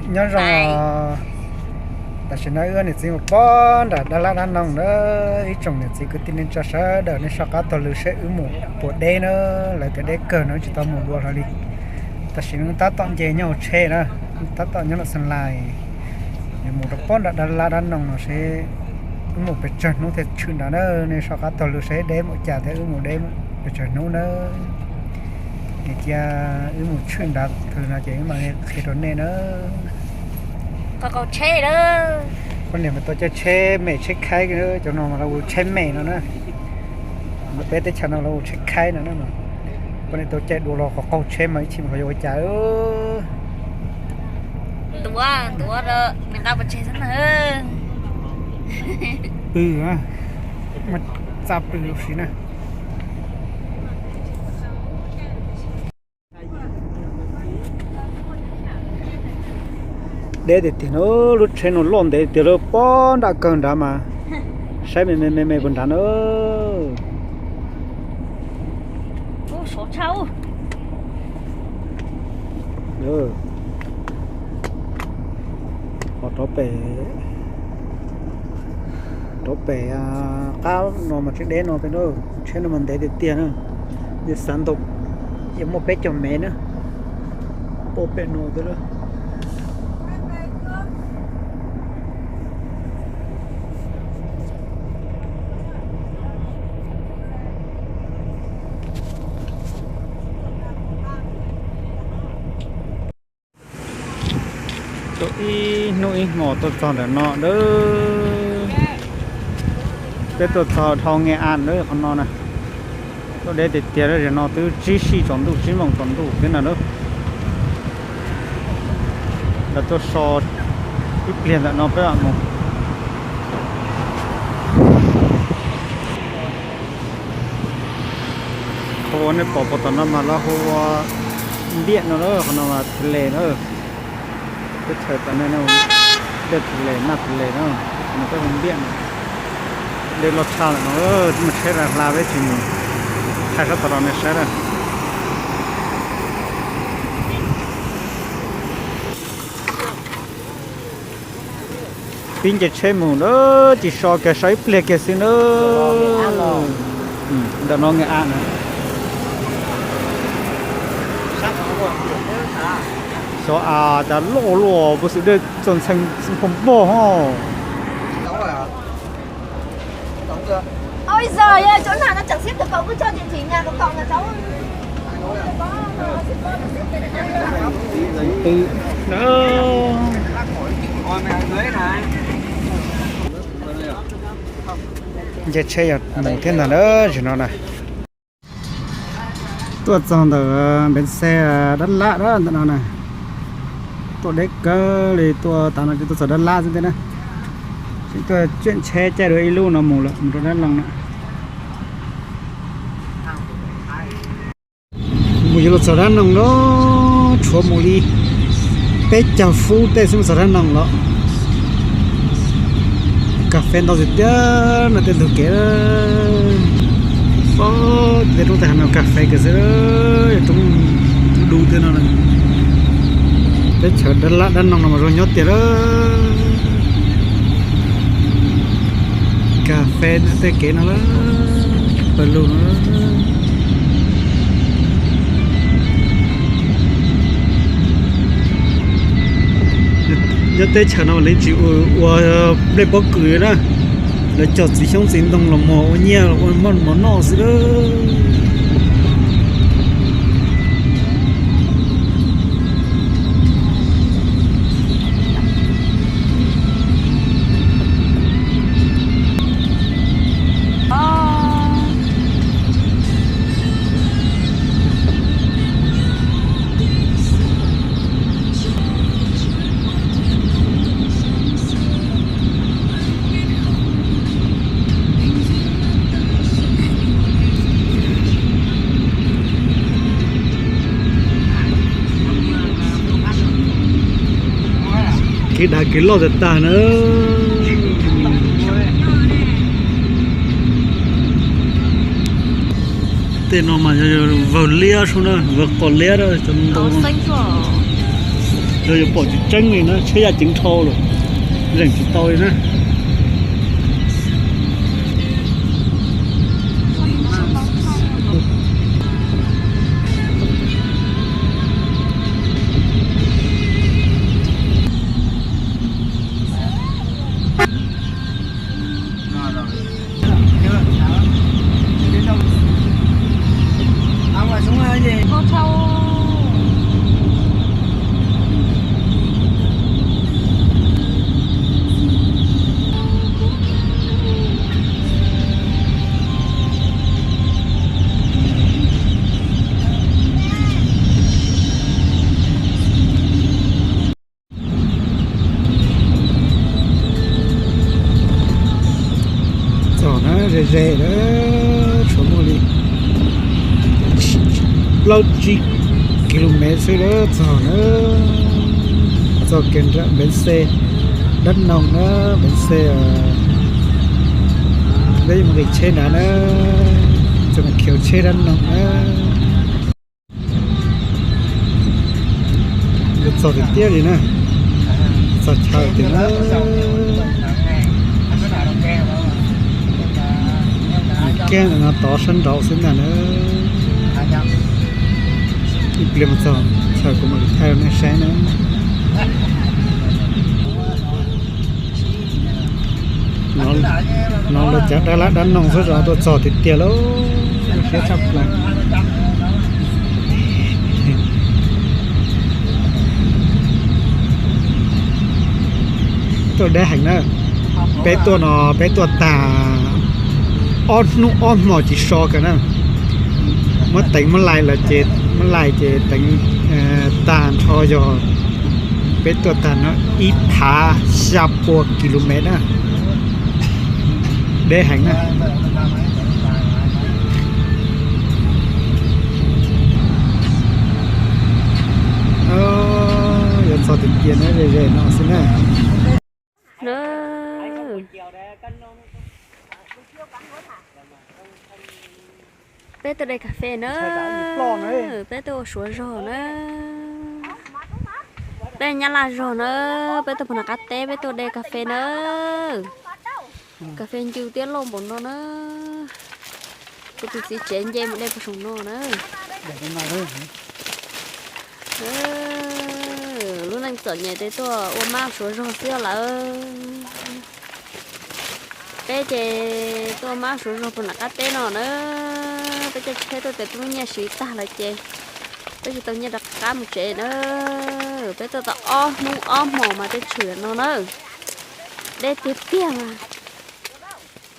Nyob zoo, tam sim no wb niam txiv mus pog nram dab lab dab noog na. Ib tsoom niam txiv kwv tij neej tsa sawv daws, nej soj qab taug lw seb wb mus puas deb na. Lawv tias deb kawg no wb tsis tau mus dua hlo li. Tam sim no tab tom nce nyob hauv tsheb na, tab tom nyob lawm Xas Lais, yuav mus rau pog nram dab lab dab noog no seb wb mus pes tsawg hnub thiaj tshwm nrad na. Nej soj qab taug lw seb deb mus cas thiab wb mus deb pes tsawg hnub na. Cia wb mus tshwm nrad no ces wb mam li qhia rau nej na. Poj niam mas tau caij tsheb mem tsheb khaib, cov no mas lawv hu tsheb mem no na. Peb teb chaws no lawv hu tsheb khaib no na. Poj niam tau caij dua los qhov qaug tsheb mas ib chim mas qhov yuav ua cas. Ntuav, ntuav rau nws nqa pov tseg xwb na. Pw, mas txaj pw huv si na. Deb tiag tiag na, lub tsheb no loj ntev tiag lawm, pog nram kawg nrad mas saib me me me me puag nrad na. Rov pem, rov pem qab no mas tsheb deb no pem na, tsheb no mas ntev tiag tiag na. Nws xav ntau, yuav muaj peb caug mev na, pab pem no thiab. Tuaj ib hnub ib hmos tuaj txog ntawm no lawm. Peb tuaj txog dhau Nge As lawm qhov no na. Tuaj deb tiag tiag, zaum no twb tsib sij tsaus ntuj, tsib moos tsaus ntuj thiab na lawm. Lawv tuaj so ib pliag ntawm no peb mam mus. Qhov uas nej pom pem tom no mas lawv hu ua Npiaj no, qhov no mas Thav Les na. Teb chaws tom no dej Thav Les, Naj Thav Les na, qhov no peb hu Npiaj no. Dej loj tshaj lawm no, mus tsheb hla hla peb tsis mus, thaij sab tom no nej saib na. Pib nce tsheb mus na, tsis so kiag, so ib pliag kiag xwb na. Ntawm no Nge As na. Xyov as cas loj luaj, puas xwm dej txawm ntxhee npog npog ho. Ôi giời ơi, chỗ nào nó chả xếp được cậu cứ cho địa chỉ nhà của cậu là cháu. Nce tsheb yog mus thiab ntag na, zaum no na. Tuaj txog ntawm npeev xe Dab Lab ntawm no na. Tuaj deb kawg li, tuaj tas no ces tuaj txog Dab Lab xwb thiab na. Ces tuaj cuab tsheb caij dua ib lub no mus lawm mus rau Dab Noog na. Mus yuav luag txog Dab Noog lawm, tshuav mus li peb caug fub tej xwb mus txog Dab Noog lawm. Kas fes ntau tiag tiag no, tej ntug kev, tej roob tej hav no kas fes kiag xwb, roob dub thiab no. Teb chaws Dab Lab Dab Noog no mas zoo nyob tiag lawm. Kas fes ntawm tej kev no lawm, pawg lug no. Nyob teb chaws no mas lawv tsis ua nplej pob kws na, lawv cog txiv xyoob txiv ntoo los muag ua nyiaj ua mov noj xwb. Kev dav kev loj tag tag na. Tej no mas yog vawg liab sub na, vawg qos liab cov ntau. Yog yuav pom tsis tseeb li na, tsheb yaj ceev dhau lawm, zeem tsis tau li na. Txog na, ze ze lawm, tshuav muaj li plaub tsib ki lu mev xwb lawm txog na. Txog kiag nram npeev xej Dab Noog na, npeev xej, peb yuav mus nqis tsheb nrad na, txog khiv tsheb Dab Noog na. Yuav txog tiag tiag li na, txog chaw tiag na. Kiag no tod sab nraud xwb ntag na. Ib pliag mus txog chaw kuv mam li thaij rau nej saib na. No lawv cav dab lab dab noog xwb os, tuaj txog tiag tiag lauj, siab tshaj plaws. Tuaj deb heev na. Peb tuaj no peb tuaj tag ob hnub ob hmos tsis so kiag na. Muab teev muab laim lawm ces, muab laim ces teev tag nrho yog peb tuaj tag no ib phav xya pua ki lu mev na. Deb heev na. Yuav txog tiag tiag na, ze ze no xwb na. Peb tuaj de kas fes na, peb tuaj ua suav zog na, peb nyab laj zog na, peb tuaj puag nram qab teb peb tuaj de kas fes na. Kas fes ncw thiab loj npaum no na. Kuv tus txiv tsev nce mus de puag saum no na. Lub neej txom nyem ces tuaj ua mab suav zog xwb lawm. Peb ces tuaj ua mab suav zog puag nram qab teb no na. Peb caij tsheb tuaj ces peb muaj nyiaj siv tag lawm ces peb tsis tau nyiaj rov qab mus tsev na. Peb tuaj tau ob hnub ob hmos mas tej tshwm no na. Deb tiag tiag mas.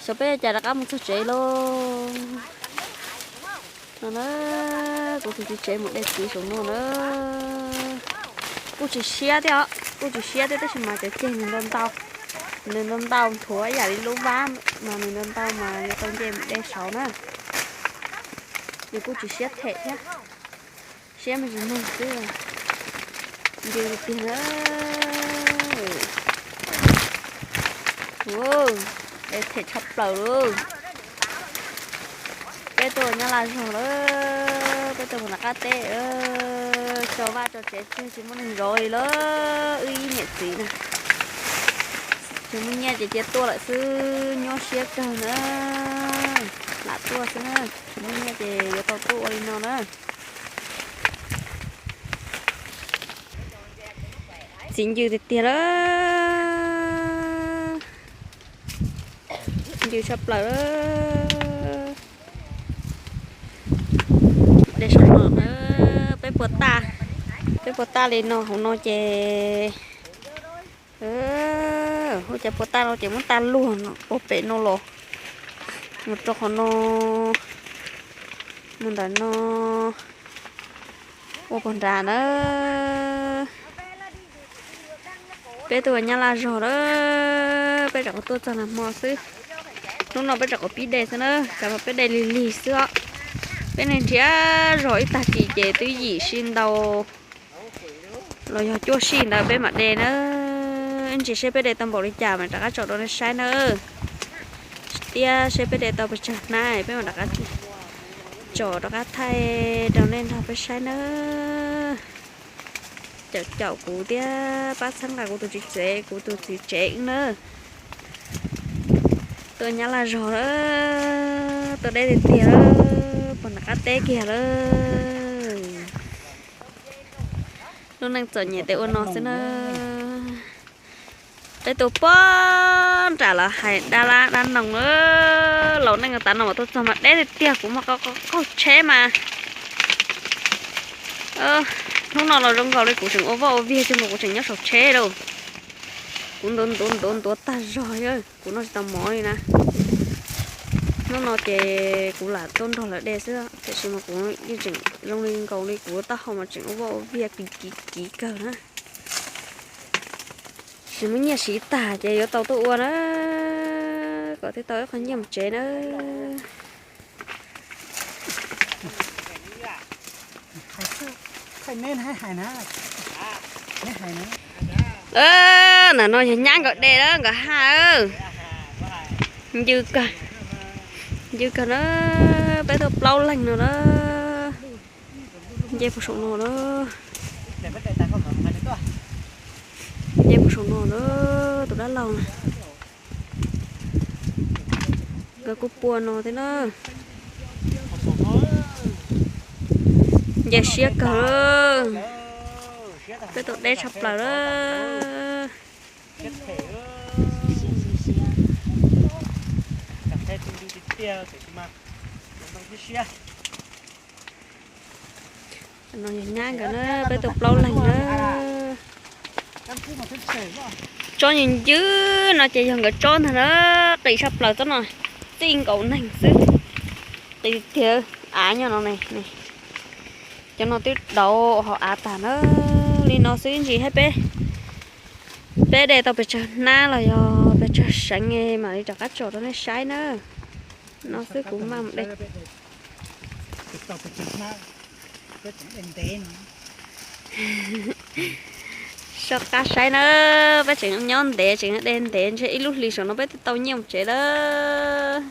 Xyov peb cas rov qab mus txog tsev lauj. No na, kuv tus txiv tsev mus de txiv saum no na. Kuj tsis siab thiab os, kuj tsis siab thiab tab sis mas cov ceg nws ntau ntau, nws ntau ntau nthuav ib yam li lub vab mas nws ntau ntau mas yuav tau nce mus de saud na. Nws kuj tsis siab them thiab, siab me ntsis neeg xwb. Ncw tiag na. Ua, them tshaj plaws lauj. Peb tuaj nyab laj zog lawm, peb tuaj puag nram qab teb, tso vaj tso tsev tseg tsis muaj neeg zov li lawm, wb ib niam txiv na. Tsis muaj nyiaj ces cia tuaj lawm xwb, nyuaj siab kawg na. Lam tuaj xwb na, tsis muaj nyiaj ces yuav tau tuaj ua li no na. Txiv ncw tiag tiag lawm. Ncw tshaj plaws lawm. De saum no na, peb puas taj, peb puas taj li no hauv no ces, ua cas puas taj no ces muab taj luag puag pem no los mus rau qhov no, mus ntawm no ua puag nrad na. Peb tuaj nyab laj zog lawm, peb rov qab tuaj txog nag hmo xwb. Hnub no peb rov qab pib de xwb na, tsam no peb de lig lig xwb os. Peb neeg nrhiav zog ib tag kis ces twb yim sij ntau los yog cuaj sij ntawd peb mam de na. Ib ntsis seb peb de tau npaum li cas mas rov qab tsom rau nej saib na. Thiab seb peb de tau pes tsawg hnab peb mam rov qab tsom rov qab thaij rau nej nrog peb saib na. caum caum kuv thiab pab txhawb nqa kuv tus txiv tsev, kuv tus txiv tsev nawb. Tuaj nyab laj zog lawm, tuaj deb tiag tiag lawm, puag nram qab teb kiag lawm. Lub neej txom nyem tes ua no xwb na. Peb tuaj puag nram lawv hais dab lab dab noog lawm, laus neej tav no mas tuaj txog mas deb tiag tiag, kuv mas qaug tsheb mas. Hnub no los zoo nkaus li kuv tseem ua vaj ua viag tsis nkaus, kuv tseem nyob saum tsheb lauj. Kuv ntuav ntuav ntuav ntuav tag zog, kuv noj tsis tau mov li na. Hnub no ces kuv lam tuaj nrog lawv de xwb, tiam sis mas kuv yeej tseem zoo li nkaus li kuv taub hau mas tseem ua vaj ua viag kiv kiv kiv kawg na. Tsis muaj nyiaj siv tag ces yuav tau tuaj ua na, kom thiaj tau ib qho nyiaj mus tsev na. Ntawm no yog nyab nkawd de lawm nkawd haj. Ncw kawg, ncw kawg na, peb tuaj plaub leeg no na. Nce puag saum no na. Nce puag saum no na, tus dab laug na. Nkawd kuj pua no thiab na. Nce siab kawg, peb tuaj deb tshaj plaws lawm. No yog nyab nkawd na, peb tuaj plaub leeg na. Tsob ncw ncw no ces yog nkawd tsob ntag na, qis tshaj plaws tsob no, txij nkaus neeg xwb. Qis tiag, av nyob no ne. Cov no twb dauv ho av tag na. Li no xwb ntsis thiab peb, peb de tau pes tsawg hnab los yog pes tsawg seev mam li rov qab tsom rau nej saib na. No xwb kuv maj mus de. Soj qab saib na, peb tseem nyob ntev tseem de ntev ntshe ib lub hlis saum no peb twb tau nyiaj mus tsev lawm.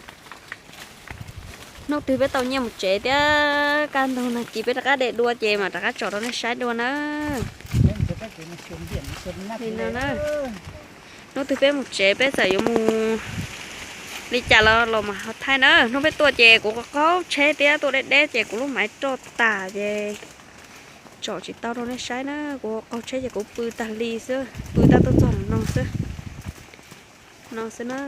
Hnub twg peb tau nyiaj mus tsev thiab kaj ntug nag kis peb rov qab de dua ces mam rov qab tsom rau nej saib dua na. Li no na, hnub twg peb mus tsev peb txawm yuav mus li cas los los mas ho thaij na. Hnub peb tuaj ces kuv qaug tsheb thiab tuaj deb deb ces kuv lub maiv roj tas ces tsom tsis tau rau nej saib na. Kuv qaug tsheb ces kuv pw tag li xwb, pw tab tuaj txog no xwb. No xwb na.